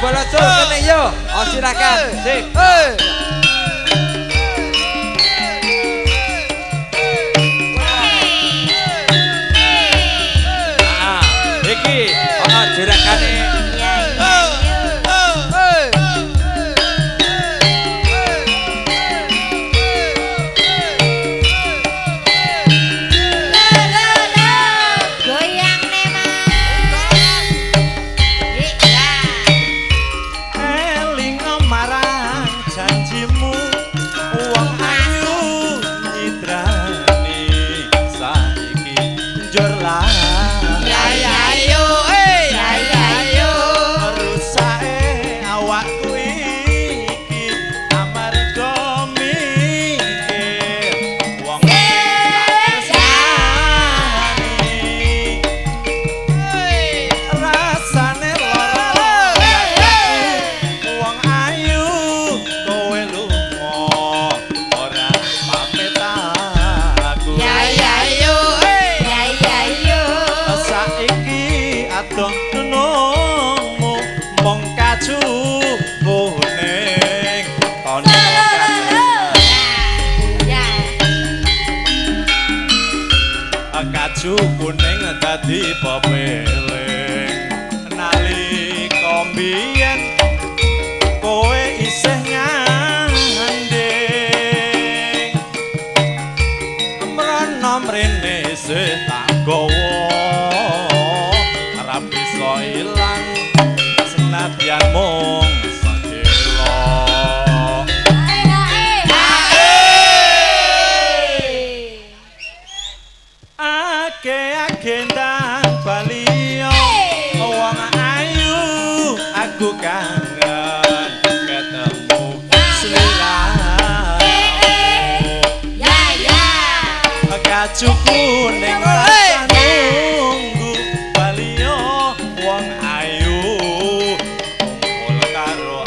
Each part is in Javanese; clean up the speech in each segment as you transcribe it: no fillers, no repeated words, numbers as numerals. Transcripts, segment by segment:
bolo cul kene yo. Oh silakan. Sip. Iki ana jerakane. Kaju kuning dadi pepeling nalika mbiyen kowe isih ngandhing mrono mrene isih tak gawa ora bisa ilang senadyan mung sedhela. Agendang baliyo wong ayu aku kangen ketemu sliramu. Ya ya. Kaju kuning tansah nunggu baliyo wong ayu kumpul karo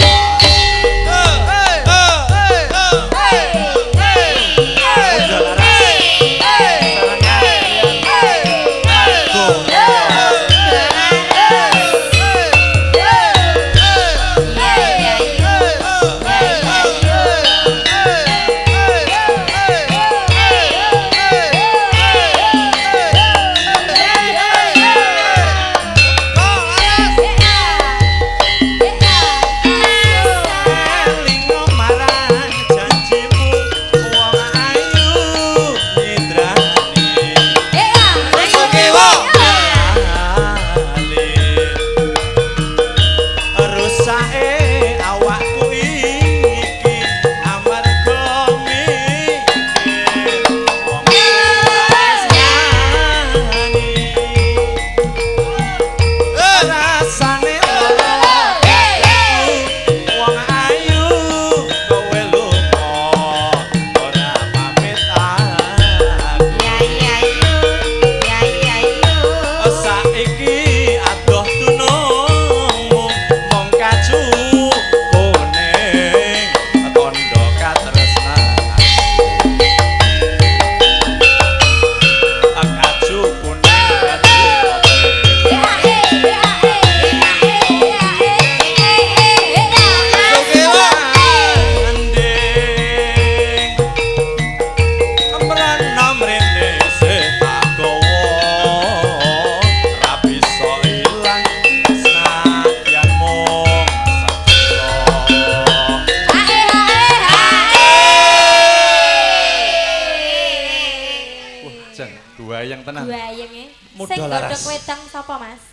Guayang tenan. Guayang e. Sing godhog wedang sapa, Mas?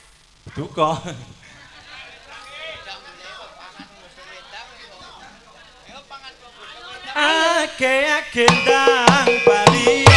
Duka. Ake-ake ndang bali.